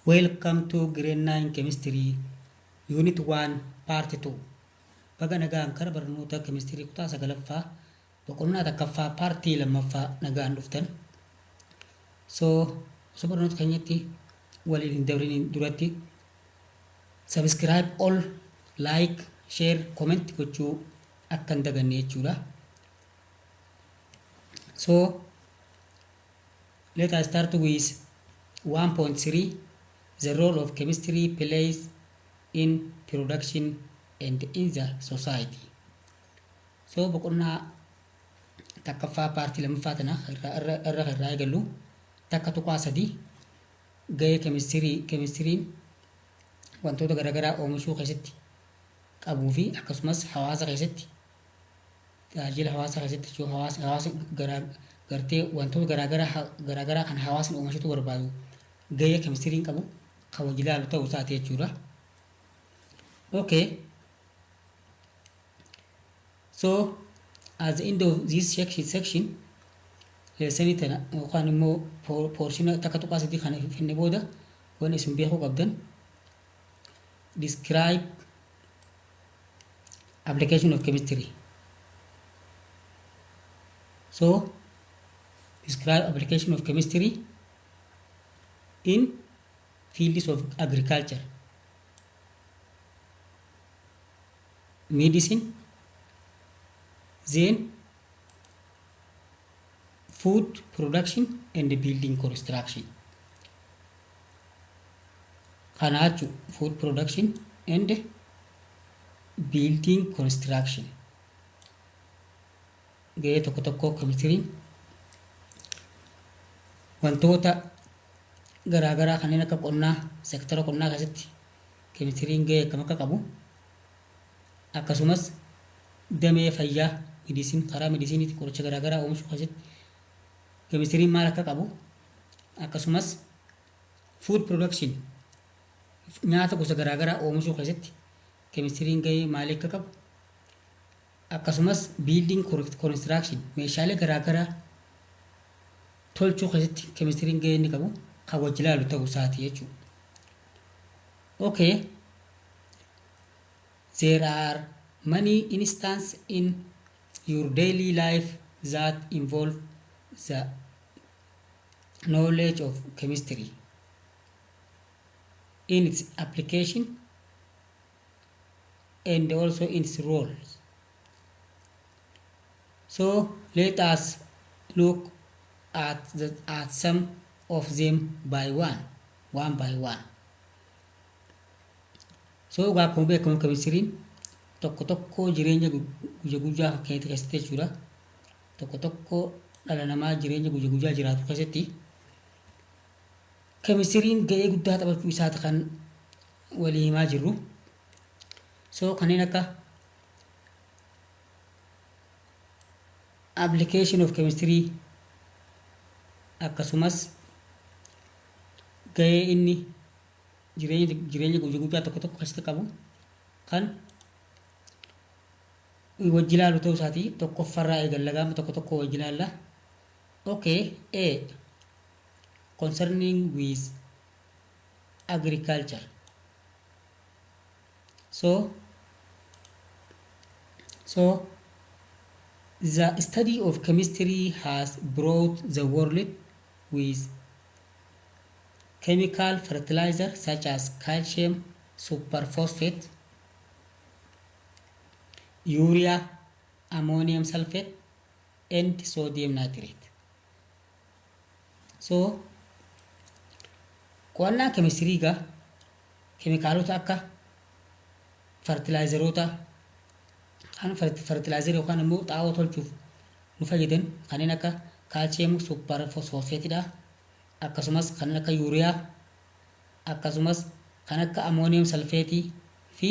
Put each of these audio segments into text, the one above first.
Welcome to Grade 9 Chemistry Unit 1 Part 2. Baga nagaan kara barnoota keemistirii kutaa sagalaffaa boqonnaa takkaffaa paartii lammaffaa nagaan dhuftan. So osoo barnoota keenyatti waliin hin dabriniin duratti subscribe all, like, share, comment gochuu akka hin daganne jechuudha. So let us start with 1.3, the role of chemistry plays in production and in the society. So boqonnaa takkaffaa paartii lammaffaa tana irra eegallu 1.3, gahee keemistiriin wantoota garaagaraa oomishuu keessatti qabuu fi akkasumas hawaasa keessatti, tajaajila hawaasa keessatti jechuun hawaasa gartee wantoota garaagaraa kan hawaasni oomishatu barbaadu gahee keemistiriin qabu kan wajji ilaalu ta'uu isaati jechuudha. Okay. So at the end of this section, lessonii tana yookaan immoo portion 1.3 kana finne booda wanni isin beekuu qabdan: describe application of chemistry. So describe application of chemistry in fields of agriculture, medicine, then food production and building construction. Kana jechuun food production and building construction. Gahee tokko tokko keemistiriin wantoota garaagaraa kanneen akka qonnaa, sektara qonnaa keessatti keemistiriin gahee akkam akka qabu, akkasumas damee fayyaa, medicine, karaa mediciniitti qoricha garaagaraa oomishuu keessatti keemistiriin maal akka qabu, akkasumas food production, nyaata gosa garaagaraa oomishuu keessatti keemistiriin gahee maalii akka qabu, akkasumas building construction, meeshaalee garaagaraa tolchuu keessatti keemistiriin gahee inni qabu kan wajji ilaalu ta'uu isaati jechuudha. Okay. There are many instances in your daily life that involve the knowledge of chemistry in its application and also in its roles. So let us look at some of them by one, one by one. So egaa akkuma beekamu keemistiriin tokko tokko jireenya guyyaa guyyaa keenya keessatti jechuudha. Tokko tokko dhala namaa jireenya guyyaa guyyaa jiraatu keessatti keemistiriin gahee guddaa taphachuu isaati kan walii himaa jirru. So kanneen akka application of chemistry, akkasumas gahee inni jireenya guyyaa guyyaa tokko tokko keessatti qabu kan wajji ilaalu ta'uu isaati. Tokkoffarraa eegalla, gaafa tokko tokko wajji ilaalla. Okay, A, concerning with agriculture. So the study of chemistry has brought the world with chemical fertilizer such as calcium superphosphate, urea, ammonium sulfate, and sodium nitrate. So qo'annaa keemistirii egaa keemikaalota akka fertilaayizeroota kan fertilaayizerii yookaan immoo xaa'oo tolchuuf nu fayyadan kanneen akka calcium superphosphateidha. Akkasumas kanneen akka yuuriyaa, akkasumas kan akka ammonium sulfeetii fi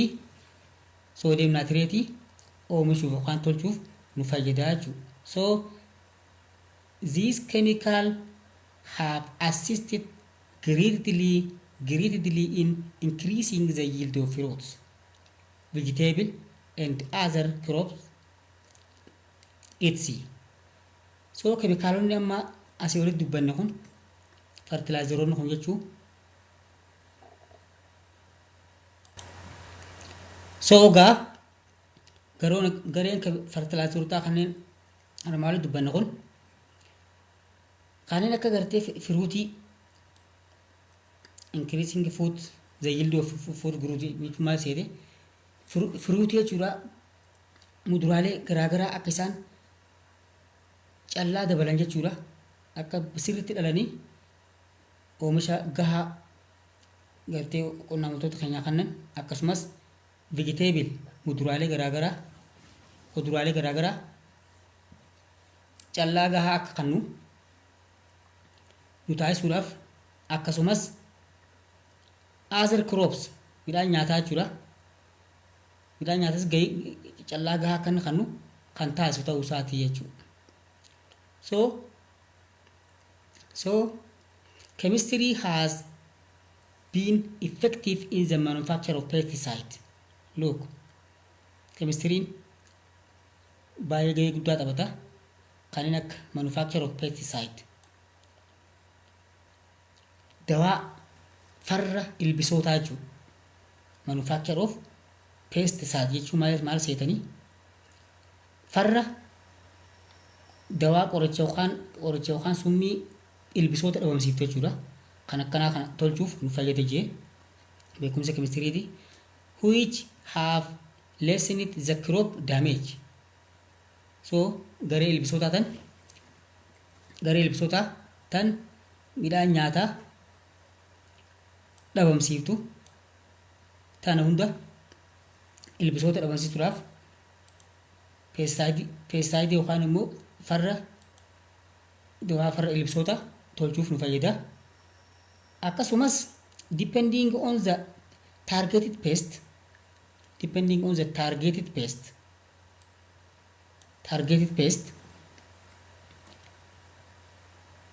sodium nitrateii oomishuuf yookaan tolchuuf nu fayyada jechuudha. So these chemical have assisted greatly in increasing the yield of fruits, vegetable and other crops, etc. So keemikaalonni amma asii olitti dubbanne kun, fertilaayizeroonni kun jechuun So egaa gareen fertilizerootaa kanneen armaan olitti dubbanne kun kanneen akka gartee fruitii, increasing food, the yield of food growth jechuun maal seete, fruitii jechuudha, muduraalee garaagaraa akka isaan callaa dabalan jechuudha, akka sirriitti dhalanii oomisha gahaa gartee qonnaan bultoota keenyaa kannan, akkasumas vegetable, muduraalee garaagaraa, kuduraalee garaagaraa callaa gahaa akka kannu nu taasisuudhaaf, akkasumas other crops, midhaan nyaataa jechuudha. Midhaan nyaatas callaa gahaa akka inni kannu kan taasisu ta'uu isaatii jechuudha. So chemistry has been effective in the manufacture of pesticide. Look, chemistry'n baay'ee gahee guddaa taphata. Kanneen akka manufacture of pesticide. Dawaa farra ilbisootaa jechuudha. Manufacture of pesticide jechuun maal seetanii? Farra dawaa qoricha yookaan summii ilbisoota dhabamsiiftu jechuudha. Kan akkanaa kana tolchuuf nu fayyada jee beekumsa chemistryiti. Which have lessened the crop damage. So garee ilbisootaa tan midhaan nyaataa dhabamsiiftu tana hunda ilbisoota dhabamsiisuudhaaf pesticideii yookaan immoo farra dawaa farra ilbisoota tolchuuf nu fayyada. Akkasumas depending on the targeted pest,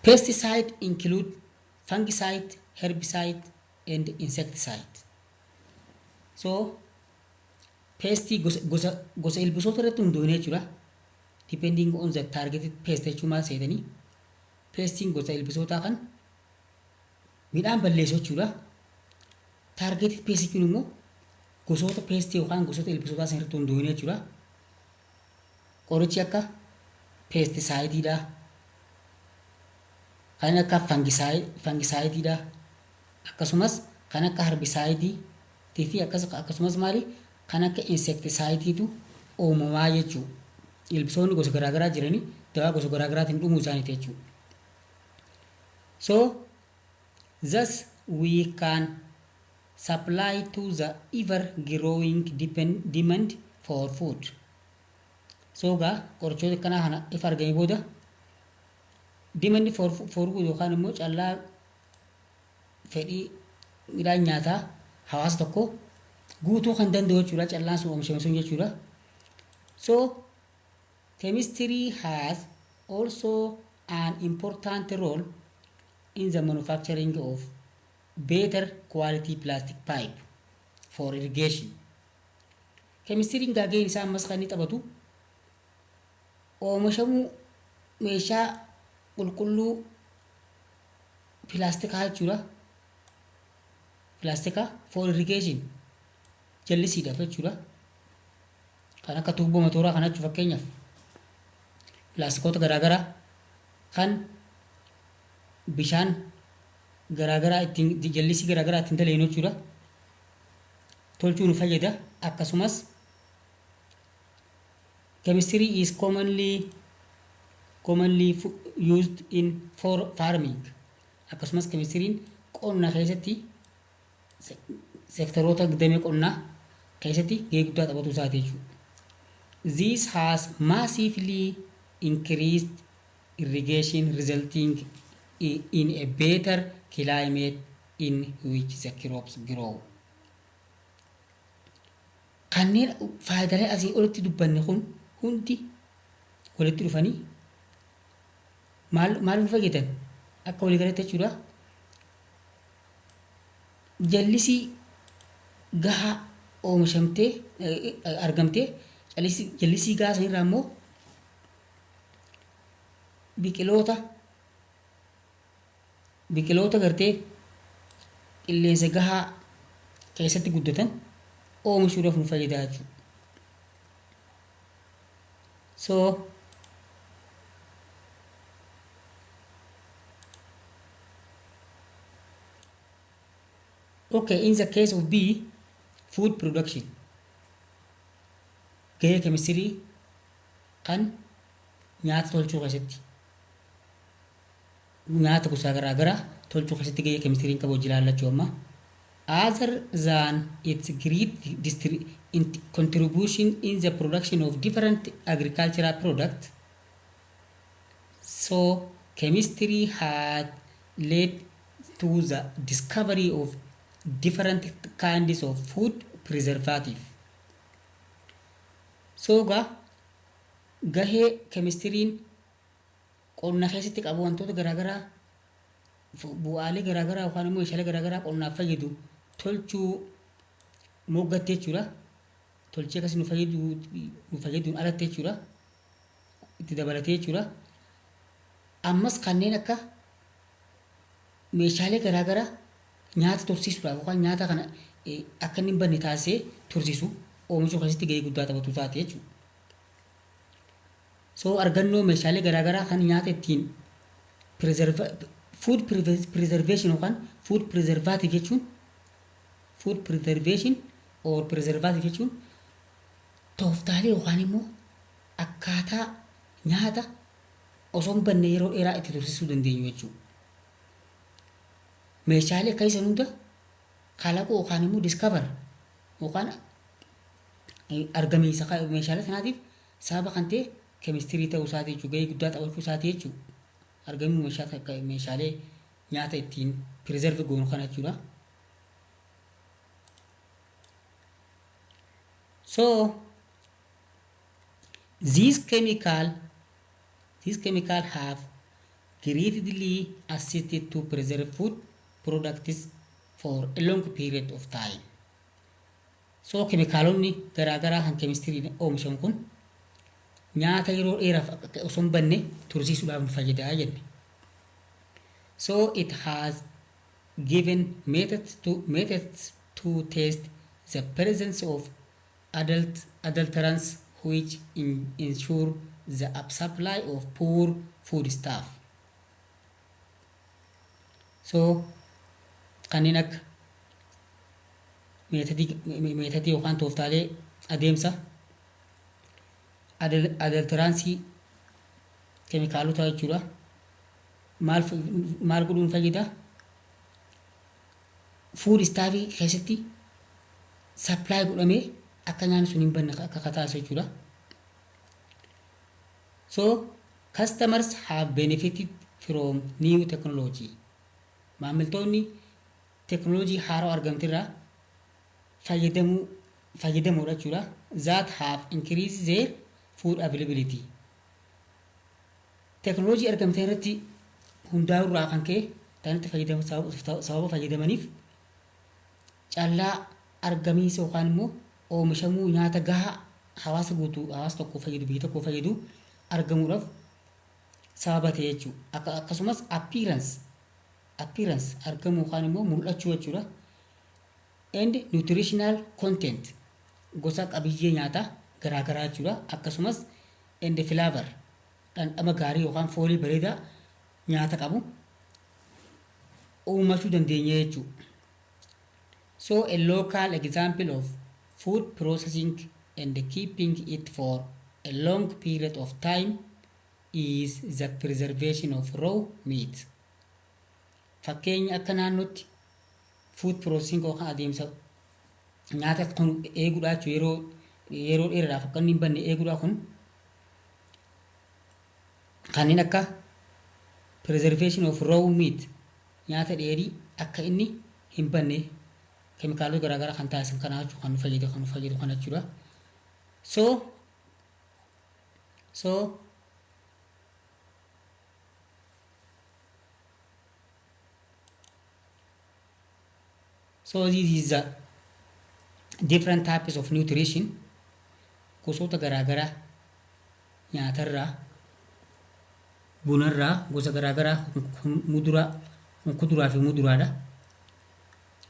pesticide include fungicide, herbicide and insecticide. So pestii gosa ilbisoota irratti hundoonee jechuudha. Depending on the targeted pest jechuun maal seetanii? Pestiin gosa ilbisootaa kan midhaan balleessu jechuudha. Targeted pest jechuun immoo gosoota pestii yookaan gosoota ilbisootaa san irratti hundoonee jechuudha. Qorichi akka pesticideiidha. Kan akka fungicideiidha. Akkasumas kan akka herbicideii fi akkasumas maali, kan akka insecticideiitu uumamaa jechuudha. Ilbisoonni gosa garaagaraa jiranii dawaa gosa garaagaraatiin dhumuu isaaniiti jechuudha. So thus we can supply to the ever growing demand for food. So gaa qorichoota akkanaa kana ifa argame booda demand for food yookaan immoo callaa fedhii midhaan nyaataa hawaasa tokko guutuu kan danda'u jechuudha, callaan sun oomishame sun jechuudha. So chemistry has also an important role in the manufacturing of better quality plastic pipe for irrigation. Chemistry'n gaheen isaa ammas kan inni taphatu oomishamuu meeshaa qulqulluu pilaastikaa jechuudha. Pilaastika for irrigation, jallisiidhaaf jechuudha. Kan akka tuubboo matooraa kana jechuudha. Fakkeenyaaf pilaastikoota garaagaraa kan bishaan garaagaraa ittiin jallisii garaagaraa ittiin daleenu jechuudha. Tolchuu nu fayyada. Akkasumas chemistry is commonly used in for farming. Akkasumas chemistry'n qonna keessatti, seektaroota damee qonnaa keessatti gahee guddaa taphatu isaati jechuudha. This has massively increased irrigation, resulting in a better climate in which the crops grow. Kanneen faayidaalee asii olitti dubbanne kun hundi walitti dhufanii maal maal nu fayyadan akka waliigalatti jechuudha? Jallisii gahaa oomishamtee argamtee, jallisii gahaa sanirraa immoo biqiloota gartee qilleensa gahaa keessatti guddatan oomishuudhaaf nu fayyada jechuudha. So okay, in the case of B, food production, gahee keemistirii kan nyaata tolchuu keessatti, nyaata gosa garaa garaa tolchuu keessatti gahee keemistiriin qabu hojii ilaallachuu amma. Other than its great contribution in the production of different agricultural products, so chemistry had led to the discovery of different kinds of food preservative. So gaa gahee keemistiriin qonna keessatti qabu, wantoota garaagaraa, bu'aalee garaagaraa yookaan immoo meeshaalee garaagaraa qonnaaf fayyadu tolchuu moggatte jechuudha. Tolchee akkasii nu fayyadu, nu fayyaduun alatti jechuudha. Itti dabalatee jechuudha. Ammas kanneen akka meeshaalee garaagaraa nyaata tursiisuudhaaf yookaan nyaata kana akka inni hin banne taasisee tursiisu oomishuu keessatti gahee guddaa taphatu taate jechuudha. So argannoo meeshaalee garaagaraa kan nyaata ittiin food preservation yookaan food preservative jechuun, food preservation or preservative jechuun tooftaalee yookaan immoo akkaataa nyaata osoo hin banne yeroo dheeraa itti tursiisuu dandeenyu jechuudha. Meeshaalee akka isan hunda kalaquu yookaan immoo discover yookaan argamiinsa meeshaalee sanaatiif sababa kan ta'e keemistirii ta'uu isaati jechuudha. Gahee guddaa taphachuu isaati jechuudha. Argamuu meeshaalee nyaata ittiin preserve goonu kana jechuudha. So these chemical have greatly assisted to preserve food products for a long period of time. So keemikaalonni garaagaraa kan keemistiriin oomishamu kun nyaata yeroo dheeraaf osoo hin banne tursiisuudhaaf nu fayyada jenne. So it has given methods to test the presence of adulterants which ensure the supply of pure food stuff. So kanneen akka methodii yookaan tooftaalee adeemsa adulterantsii keemikaalota jechuudha. Maal maal godhuun fayyada? Food stuffii keessatti supply godhamee akka nyaanni sun hin banne akka taasisu jechuudha. So customers have benefited from new technology. Maamiltoonni teknooloojii haaraa argamte irraa fayyadamuudha jechuudha. That have increased their food availability. Teknooloojii argamte irratti hundaa'uurraa kan ka'e ta'anitti sababa fayyadamaniif callaa argamiinsa yookaan immoo oomishamuu nyaata gahaa hawaasa guutuu, hawaasa tokko fayyadu, biyya tokko fayyadu argamuudhaaf sababa ta'e jechuudha. Akkasumas appearance argamuu yookaan immoo mul'achuu jechuudha. And nutritional content, gosa qabiyyee nyaataa garaagaraa jechuudha. Akkasumas and flavor, dhandhama gaarii yookaan foolii bareedaa nyaata qabu uumachuu dandeenya jechuudha. So a local example of food processing and keeping it for a long period of time is the preservation of raw meat. Fakkeenya akka naannootti food processing yookaan adeemsa nyaata kun eeguudha jechuudha, yeroo dheeraadhaaf akka inni hin banne eeguudha. Kun kanneen akka preservation of raw meat, nyaata dheedhii akka inni hin banne keemikaalota garaagaraa kan taasisan kana jechuudha, kan nu fayyadu kana jechuudha. So this is the different types of nutrition, gosoota garaagaraa nyaatarraa, bunarraa, gosa garaagaraa muduraa, kuduraa fi muduraadha.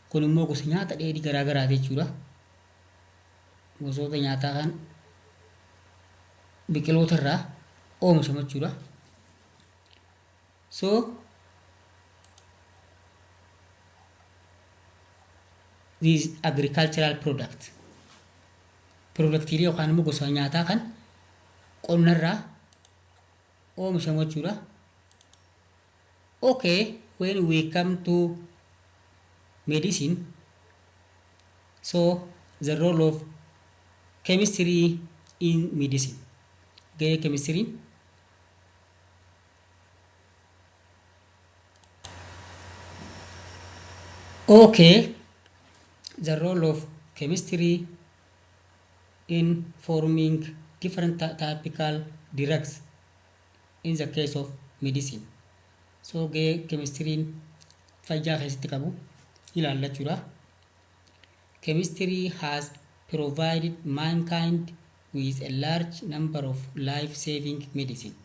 Kun immoo gosa nyaata dheedhii garaagaraati jechuudha. Gosoota nyaataa kan biqiloota irraa oomishamu jechuudha. So these agricultural product, productiilee yookaan immoo gosa nyaataa kan qonnarraa oomishamu jechuudha. Okay, when we come to medicine, so the role of chemistry in medicine, gahee chemistry. Okay, the role of chemistry in forming different typical drugs in the case of medicine. So gahee chemistry fayyaa keessatti qabu ilaallachuudha. Chemistry has provided mankind with a large number of life-saving medicine.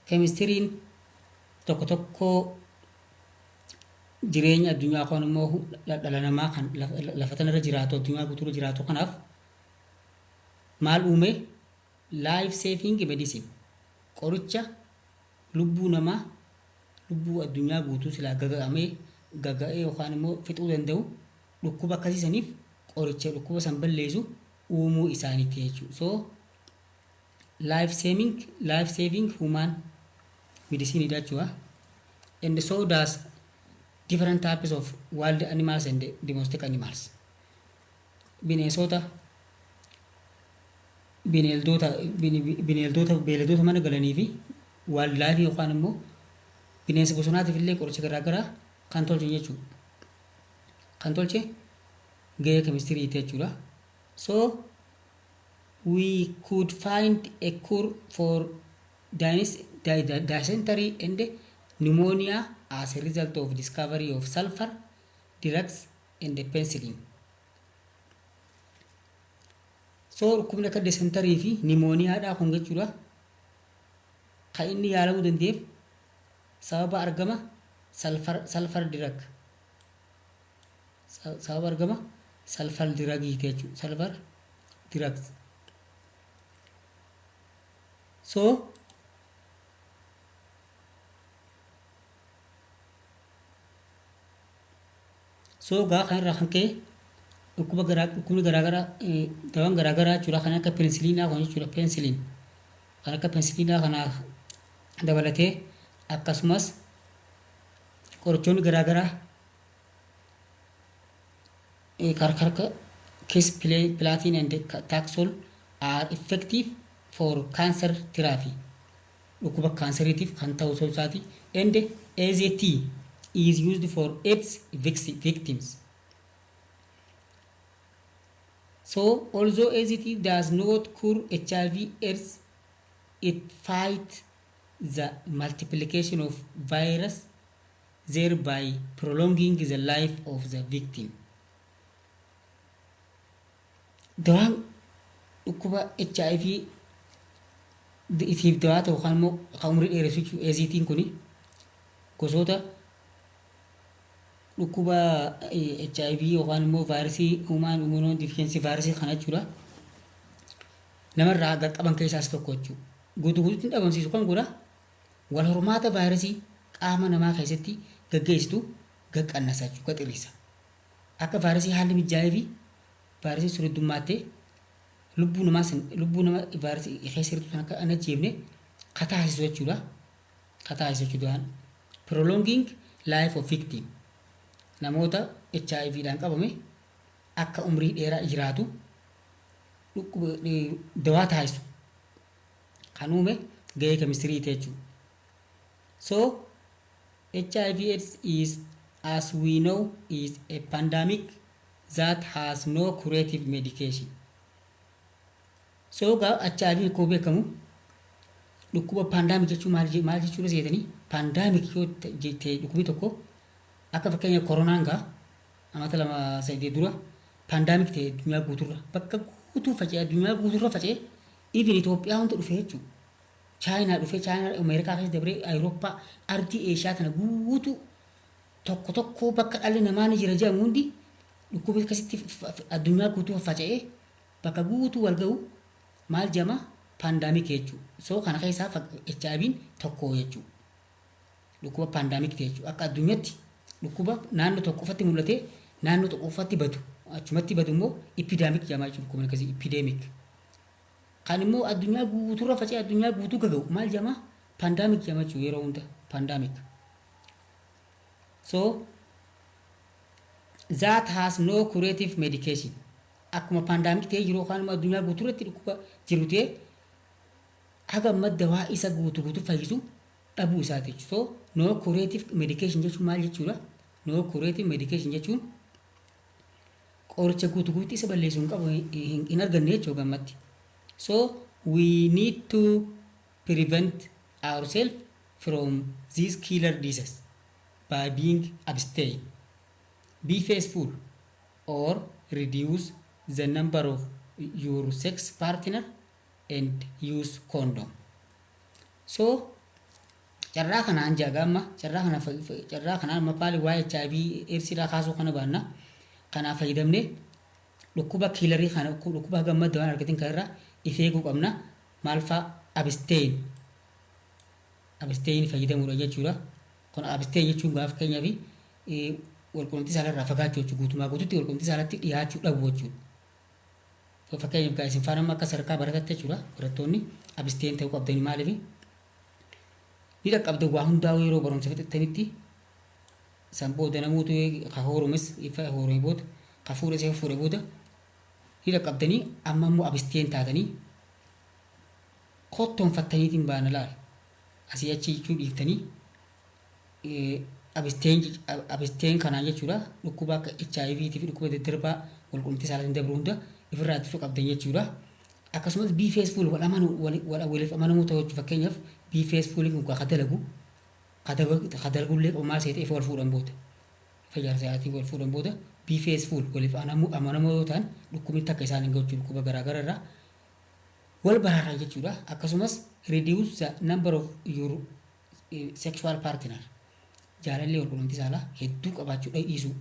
Chemistry'n tokko tokko jireenya addunyaa yookaan immoo dhala namaa kan lafa tanarra jiraatu, addunyaa guutuurra jiraatu kanaaf maal uume? Life saving medicine, qoricha lubbuu namaa, lubbuu addunyaa guutuu silaa gaga'amee gaga'ee yookaan immoo fixuu danda'u, dhukkuba akkasiisaniif qoricha dhukkuba san balleessu uumuu isaaniiti jechuudha. So life saving human medicine jechuudha. And so does different types of wild animals and domestic animals. Bineensota, bineeldota, bineeldota, beeyladoota mana galanii fi wildlife yookaan immoo bineensa bosonaatiif illee qoricha garaagaraa kan tolche jechuudha. Kan tolche gahee chemistryiti jechuudha. So we could find a cure for dysentery and pneumonia as a result of discovery of sulfur drugs and penicillin. So dhukkubni akka dysentery fi pneumoniaadhaa kun jechuudha, kan inni yaalamuu danda'eef sababa argama sulfur drug, sababa argama sulfur drugiiti jechuudha. Sulfur drugs. So gaa kan irraa kan ka'e dhukkuba garaa, dhukkubni garaagaraa, dawaan garaagaraa jechuudha, kan akka penicillinaa kun jechuudha. Penicillin, kan akka penicillinaa kanaa dabalatee akkasumas qorichoonni garaagaraa karkarka cisplatin and taxol are effective for cancer therapy, dhukkuba kaanseriitiif kan ta'u ta'uu isaati, and AZT is used for AIDS victims. So although AZT does not cure HIV AIDS, it fights the multiplication of virus, thereby prolonging the life of the victim. Dawaan dhukkuba HIV itiif dawaa ta'u yookaan immoo kan umurii dheeressu jechuudha. AZT'n kuni gosoota dhukkuba HIV yookaan immoo vaayirasii human immunodeficiency vaayirasii kana jechuudha. Namarraa qaqqaban keessaa isa tokko jechuudha. Guutuu guutuutti hin dhabamsiisu, kan godha wal hormaata vaayirasii qaama namaa keessatti gaggeessitu gaqqannasa jechuudha, gaxirisa. Akka vaayirasii haalli mijaa'ee fi vaayirasiin sun heddummaattee lubbuu namaa san, lubbuu nama vaayirasii keessa jirtu san akka hin ajjeefne kataasisu jechuudha. Kataasisu jechuudha. Prolonging life of victim. Namoota HIV dhaan qabame akka umrii dheeraa jiraatu dawaa taasisu kan uume gahee chemistryiti jechuudha. So HIV AIDS is, as we know, is a pandemic that has no curative medication. So gaa HIV akkuma beekamu dhukkuba pandemic jechuun maal jechuudha seetanii? Pandemic yoo ta'e, dhukkubni tokko akka fakkeenya koronaan gaa amata 2-3 dura pandemic ta'e, addunyaa guutuurra, bakka guutuu faca'e, addunyaa guutuurra faca'e, even Itoophiyaa hunda dhufe jechuudha. Chaayinaa dhufe, Chaayinaa Ameerikaa keessa dabree Awurooppaa, ardii Eeshiyaa tana guutuu, tokko tokko bakka dhalli namaa ni jira jedhamu hundi Dhukkuba akkasitti addunyaa guutuu faffaca'ee bakka guutuu wal ga'u maal jedhama? Pandemic jechuudha. So kana keessaa HIV'n tokko jechuudha. Dhukkuba pandemic ta'e jechuudha. Akka addunyaatti dhukkuba naannoo tokko qofatti mul'atee naannoo tokko qofatti badu, achumatti badu immoo epidemic jedhama jechuudha. Dhukkubni akkasii epidemic. Kan immoo addunyaa guutuurra faca'ee addunyaa guutuu gaga'u maal jedhama? Pandemic jedhama jechuudha yeroo hunda pandemic. So that has no curative medication. Akkuma pandemic ta'ee jiru yookaan immoo addunyaa guutuu irratti dhukkuba jiru ta'ee haga amma dawaa isa guutuu guutuu fayyisu dhabuu isaati jechuudha. So no curative medication jechuun maal jechuudha? No curative medication jechuun qoricha guutuu guutuu isa balleessuu hin qabu, hin arganne jechuudha gammatti. So we need to prevent ourselves from this killer disease by being abstain, be faithful or reduce the number of your sex partner and use condom. So carraa kanaan jaga amma carraa kana, carraa kanaan amma paali waa'ee HIV AIDSirraa kaasuu kana baanna. Kanaaf fayyadamne dhukkuba killerii kana, dhukkuba haga dawaan argatin kan irraa if eeguu qabna. Maal faa? Abstain, abstain fayyadamuudha jechuudha. Kun abstain jechuun gaaf keenyaa fi walqunnamtii saalarraa fagaachuu jechuudha. Guutumaa guututti walqunnamtii saalatti dhiyaachuu dhabu jechuudha. Fakkeenyaaf gaa isin faana amma akka sadarkaa barataatti jechuudha, barattoonni abstain ta'uu qabdanii. Maaliif? Ni dhaqqabda waa hundaa'u yeroo barumsa fixattanitti. San booda namoota ka hoorumis ifa hoorumee booda, ka fuudhes ifa fuudhe booda ni dhaqqabdanii. Amma immoo abstain taatanii kottoonfattaniitiin baana laal asii achi jechuu dhiiftanii abstain. Abstain kanaan jechuudha dhukkuba akka HIV fi dhukkuba daddarbaa walqunnamtii saalaatiin dabru hunda ifirraa ittisuu qabdan jechuudha. Akkasumas be faithful, wal amanu, waliif amanamuu ta'uu jechuudha. Fakkeenyaaf be faithful kun ka dalagu, ka dalagullee qabu maal seete? Ifa wal fuudhan booda, ifa jaarsaatii wal fuudhan booda be faithful, waliif amanamoo yoo ta'an dhukkubni takka isaan hin gochuu, dhukkuba garaagaraa irraa wal baraaraa jechuudha. Akkasumas reduce the number of your sexual partner, jaalallee walqunnamtii saalaa hedduu qabaachuu dhiisuu,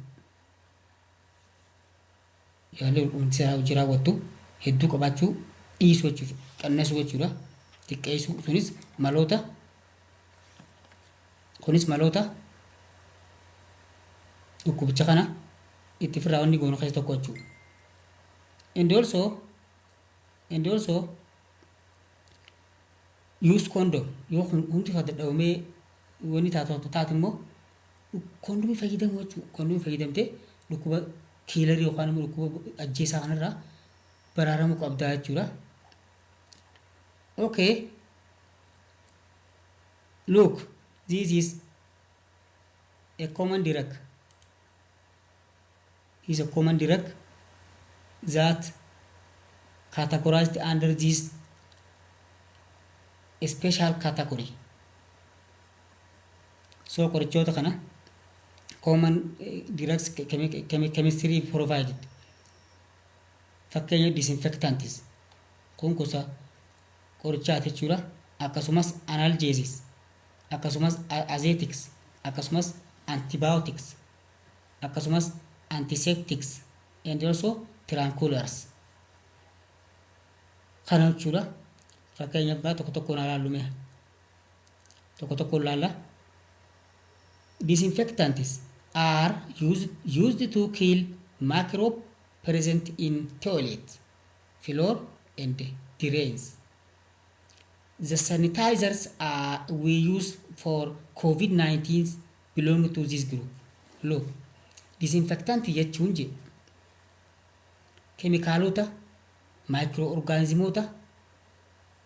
jaalallee walqunnamtii saalaa hojii raawwattu hedduu qabaachuu dhiisuu jechuudha, qannasuu jechuudha, xiqqeessuu. Sunis maloota, kunis maloota dhukkubicha kana itti ofirraa wanni goonu keessa tokko jechuudha. And also use condom. Yoo hundi kan dadhabamee wanni taatu taate immoo kondomii fayyadamuu jechuudha. Kondomii fayyadamtee dhukkuba killerii yookaan immoo dhukkuba ajjeesaa kanarraa baraaramuu qabdaa jechuudha. Okay. Look, this is a common drug. Is a common drug that categorized under this special category. So qorichoota kana common drugs chemistry provided. Fakkeenya disinfectants kun gosa qorichaati jechuudha. Akkasumas analgesics, akkasumas anesthetics, akkasumas antibiotics, akkasumas antiseptics and also tranquilizers kana jechuudha. Fakkeenyaaf gaa tokko tokkoon ilaallu mee, tokko tokkoon ilaalla. Disinfectants are used to kill microbe present in toilet floor and drains. The sanitizers are we use for COVID-19 belong to this group. Look, disinfectant jechuun je keemikaalota maayikiroo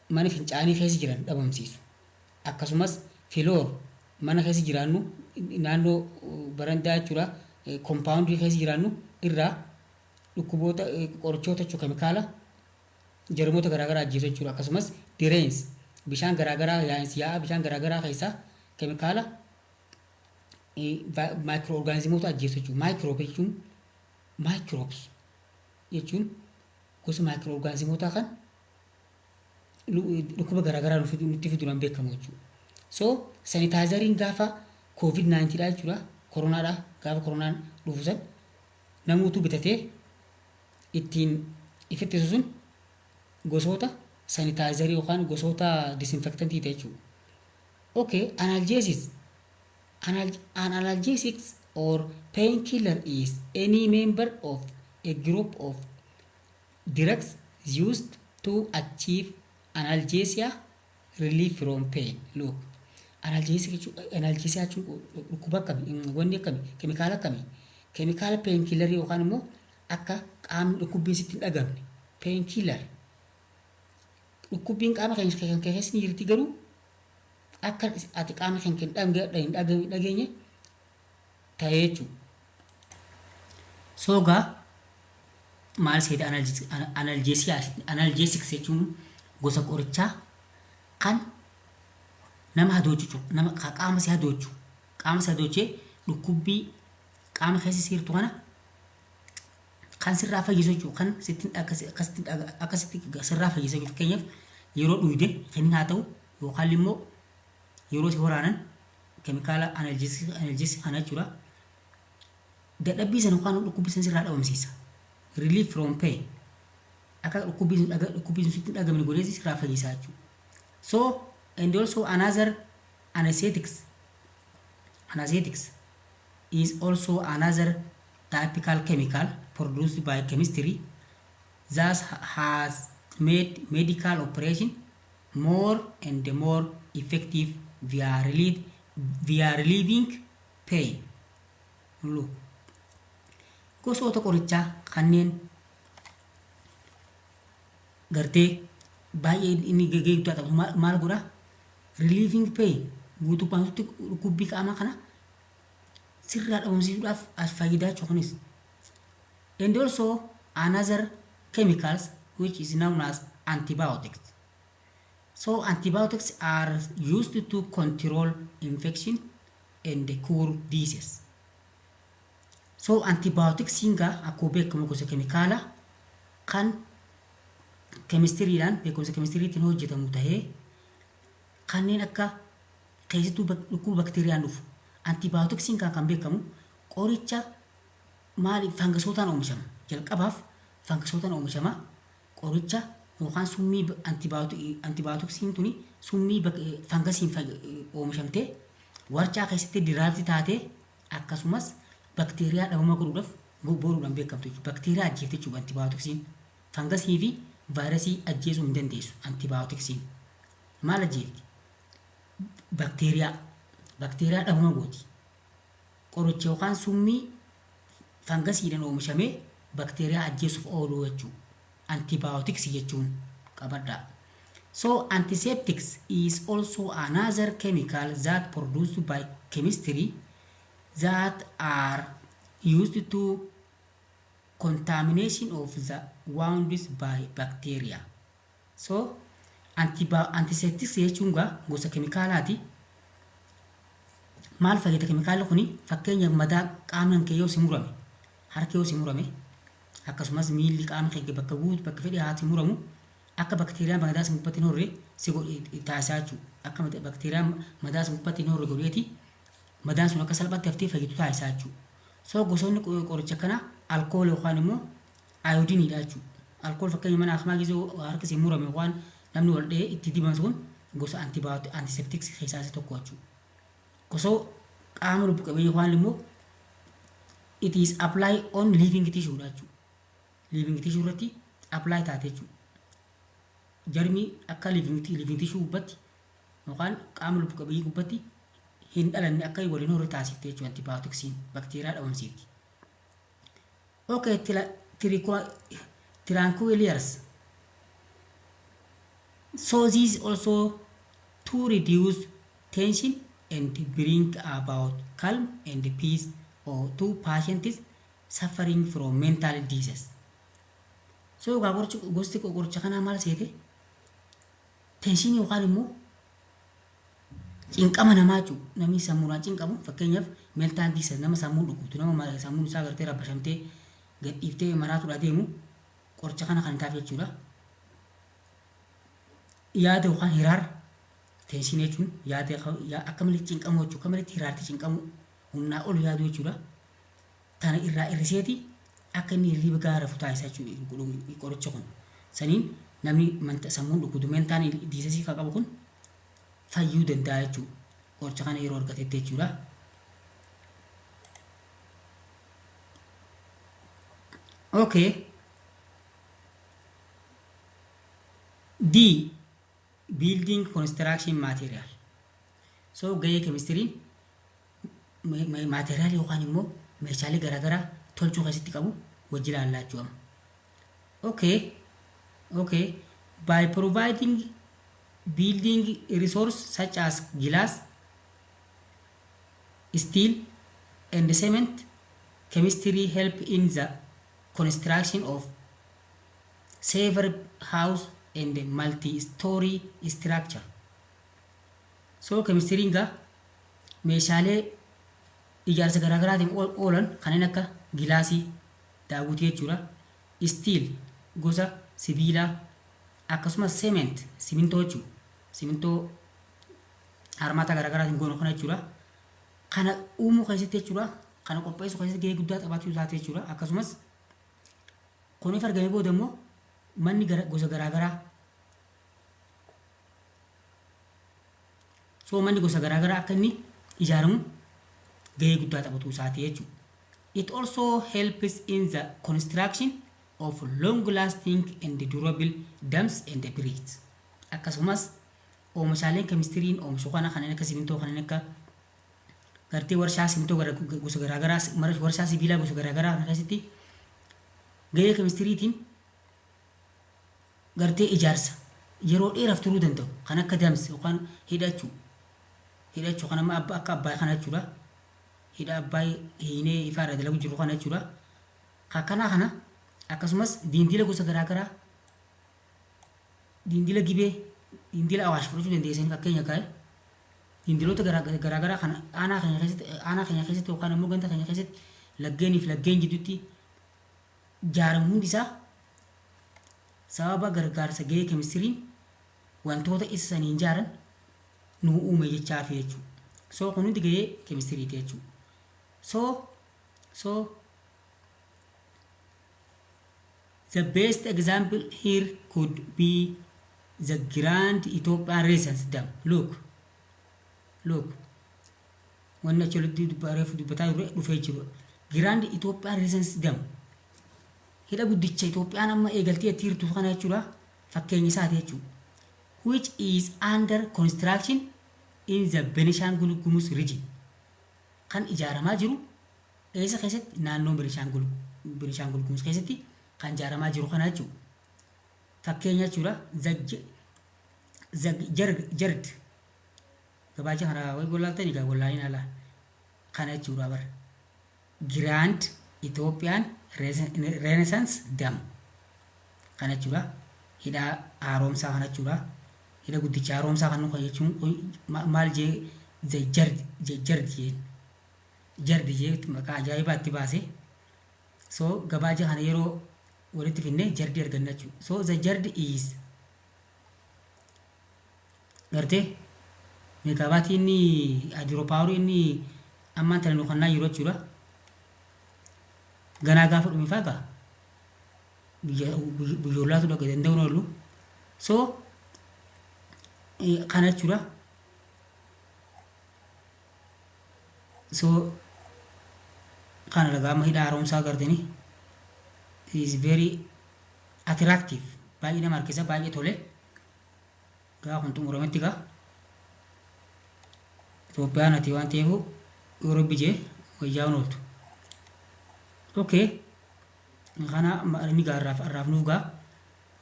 mana fincaanii keessa jiran dhabamsiisu. Akkasumas floor mana keessa jiraannu, naannoo barandaa jechuudha, koompaawundii keessa jiraannu irraa dhukkuboota, qorichoota jechuudha, keemikaala jarmoota garaagaraa ajjeesu jechuudha. Akkasumas drains, bishaan garaagaraa, yaa'aa bishaan garaagaraa keessaa keemikaala maayikiroo orgaanizimoota ajjeesu jechuudha. Microbe jechuun, microbes jechuun gosa maayikiroo orgaanizimootaa kan dhukkuba garaagaraa nutti fiduudhaan beekamu jechuudha. So sanitizeriin gaafa COVID-19 dha jechuudha. Koronaadha, gaafa koronaan dhufu san Namuutu bitatee ittiin ifittisu sun gosoota sanitizerii yookaan gosoota disinfectantii ta'e jechuudha. Okay, analgesics. An analgesics or painkiller is any member of a group of drugs used to achieve analgesia, relief from pain. Look, analgesic analgesia jechuun dhukkuba akkamii, wanni akkamii, keemikaala akkamii, keemikaala painkillerii yookaan immoo akka qaamni dhukkubbiin sitti hin dhagamne, painkiller. Dhukkubbiin qaama keenya keessa ni jirti, garuu akka ati qaama keenya hin dhageenye ta'ee jechuudha. So gaa maal seete, analgesics jechuun gosa qorichaa kan nama hadoochu, nama qaama si hadoochu, qaama si hadoochee dhukkubbii qaama keessa siirtu kana kan sirraa fayyisu jechuudha. Kan sitti akkasitti sirraa fayyisu jechuudha. Fakkeenyaaf, yeroo dhuyde kennin haa ta'u yookaan immoo yeroo si waraanan keemikaala analgesics kana jechuudha. Dadhabbii sana yookaan dhukkubbii sana sirraa dhabamsiisa. Relief from pain. Akka dhukkubbii sun sitti hin dhagamne godhee sirraa fayyisaa jechuudha. So and also another anesthetics. Anesthetics is also another typical chemical produced by chemistry that has made medical operation more and more effective via relieving pain. Look. Gosoota qorichaa kanneen gartee baay'ee inni gahee guddaa taphatu maal godhaa? Relieving pain, guutuu baasutti dhukkubbii qaamaa kana sirraa dhabamsiisuudhaaf as faayidaa jechuudha kunis. And also another chemicals which is known as antibiotics. So antibiotics are used to control infection and cure disease. So antibiotics gaa akkuma beekamu gosa keemikaala kan keemistiriidhaan, beekumsa keemistiriitiin hojjetamu tahee kanneen akka keessattuu dhukkuba bakteeriyaan dhufu. Antibioticsiin kan beekamu qoricha maali, fangasootaan oomishama. Jalqabaaf fangasootaan oomishama. Qoricha yookaan summii, antibioticsiin tuni summii fangasiin oomishamtee warcaa keessatti derived taatee akkasumas bakteeriyaa dhabama godhuudhaaf boruudhaan beekamtu jechuudha. Bakteeriyaa ajjeefte jechuudha antibioticsiin. Fangasii fi vaayirasii ajjeesuu hin dandeessu antibioticsiin. Maal ajjeefti? Bakteeriyaa. Bakteeriyaa dhabama gooti. Qoricha yookaan summii fangasiidhaan oomishamee bakteeriyaa ajjeesuuf oolu jechuudha. Antibiotics jechuun qabadhaa. So antiseptics is also another chemical that produced by chemistry that are used to contamination of the wounds by bacteria. So antiseptics jechuun gaa gosa keemikaalaati. Maal fayyada keemikaalli kuni? Fakkeenyaaf, madaa qaamni kee yoo si murame, harki yoo si murame, akkasumas miilli, qaamni kee bakka guutu, bakka fedhe haa si muramu, akka bakteeriyaan madaa si gubbatti hin horre si taasisaa jechuudha. Akka bakteeriyaan madaa si gubbatti hin horre godheeti madaan sun akka salphatti haftee fayyitu taasisaa jechuudha. So gosoonni qoricha kanaa alkool yookaan immoo iodineiidha jechuudha. Alkool, fakkeenya, mana hakimaa gisee harki si murame yookaan namni wal dhahee itti diban sun gosa antiseptics keessaa isa tokko jechuudha. Gosoo qaama lubbu qabeeyyii yookaan immoo it is apply on living tissue dha jechuudha. Living tissue irratti apply taate jechuudha. Jarmii akka living tissue gubbatti yookaan qaama lubbu qabeeyyii gubbatti hin dhalanne, akka waliin horre taasifte jechuudha antibioticsiin, bakteeriyaa dhabamsiifti. Okay, tranquilizers. So this also to reduce tension and bring about calm and peace or to patients suffering from mental disease. So egaa gosti qoricha kanaa maal seete? Tensionii yookaan immoo cinqama namaa jechuudha. Namni sammuudhaan cinqamu, fakkeenyaaf mental disease, nama sammuun dhukkubtu, nama sammuun isaa gartee rabbashamtee gadhiiftee maraatuudha deemu, qoricha kana kan taaf jechuudha. Yaada yookaan hiraar, tensionii jechuun yaada akka malee cinqamuu jechuudha. Akka malee hiraarti cinqamuu, humnaa ol yaaduu jechuudha. Tana irraa hir'iseeti Akka inni hirriba gahaa rafu taasisa jechuudha qorichi kun. Saniin namni sammuun dhukkubu, mental disease kan qabu kun fayyuu danda'a jechuudha. Qoricha kana yeroo argatetti jechuudha. Okay. D. Building construction material. So gahee keemistiriin material yookaan immoo meeshaalee garaagaraa tolchuu keessatti qabu wajji ilaallaa jechuudha. Okay. By providing building resource such as glass, steel, and cement, chemistry help in the construction of safer house and multi-story structure. So chemistry'n gaa meeshaalee ijaarsa garaagaraatiin oolan kanneen akka gilaasii, daawwitii jechuudha, steel gosa sibiilaa, akkasumas cement simintoo jechuudha. Simintoo harmaata garaagaraatiin goonu kana jechuudha. Kana uumuu keessatti jechuudha. Kana qopheessuu keessatti gahee guddaa taphachuu isaati jechuudha. Akkasumas kuniif argamee booda immoo manni gosa garaagaraa, so manni gosa garaagaraa akka inni ijaaramu gahee guddaa taphatu isaati jechuudha. It also helps in the construction of long lasting and durable dams and bridges. Akkasumas oomishaaleen keemistiriin oomishu kana kanneen akka simintoo, kanneen akka gartee warshaa simintoo gosa garaagaraa, warshaa sibiilaa gosa garaagaraa kana keessatti gahee keemistiriitiin gartee ijaarsa yeroo dheeraaf turuu danda'u kan akka dams yookaan hidhachuu kan amma akka Abbaay kana jechuudha. Hidha Abbaay hiinee ifaarra dalagu jiru kana jechuudha. Akkanaa kana akkasumas diindila gosa garaagaraa, diindila Gibee, diindila Awaash fudhachuu dandeessanii fakkeenya kaa'e. Diindiloota garaagaraa kana aanaa keenya keessatti yookaan immoo ganda keenya keessatti laggeenii fi laggeen jidduutti ijaaramu hundi isaa sababa gargaarsa gahee keemistiriin wantoota isa saniin ijaaran nu uume jechaafi jechuudha. So kun hundi gahee keemistiriiti jechuudha. So the best example here could be the Grand Ethiopian Renaissance Dam. Look, look. Wanni achi olitti reefu dubbataa ture dhufee jiru. Grand Ethiopian Renaissance Dam. Hidha guddicha Itoophiyaan amma eegaltee itti jirtu kana jechuudha. Fakkeenya isaati jechuudha. Which is under construction in the Benishangul Gumuz region. Kan ijaaramaa jiru eessa keessatti? Naannoo Benishangul Gumuz keessatti kan ijaaramaa jiru kana jechuudha. Fakkeenya jechuudha. The GERD gabaacha kana wayi gollaaltanii egaa gollaaliin ala kana jechuudha bara. Grand Ethiopian Renaissance Dam kana jechuudha. Hidha haaromsaa kana jechuudha. Hidha guddicha haaromsaa kan nuyi jechuun maal jee, the GERD, GERD jeen, GERD jee maqaa ajaa'ibaa itti baase. So gabaaja kana yeroo walitti finne GERD arganna jechuudha. So the GERD is gartee megawatt inni hydropower inni ammaan tana nu kannaa jiru jechuudha. Ganaa gaafa dhume faa gaa biyyoolaatu dhaqa danda'uun oolu. So kana jechuudha. So kana dhagaa amma hidha haaromsaa gartanii is very attractive, baay'ee nama harkisa, baay'ee tole. Gaa kun xumurametti gaa Itoophiyaan ati waan ta'eef yoo Rabbi jee wayyaa ooltu. Okay. Kana inni gaa irraaf nuuf gaa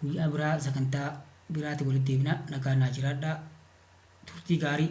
guyyaa biraa sagantaa biraatti walitti deebina. Nagaan naa jiraadhaa, turtii gaarii.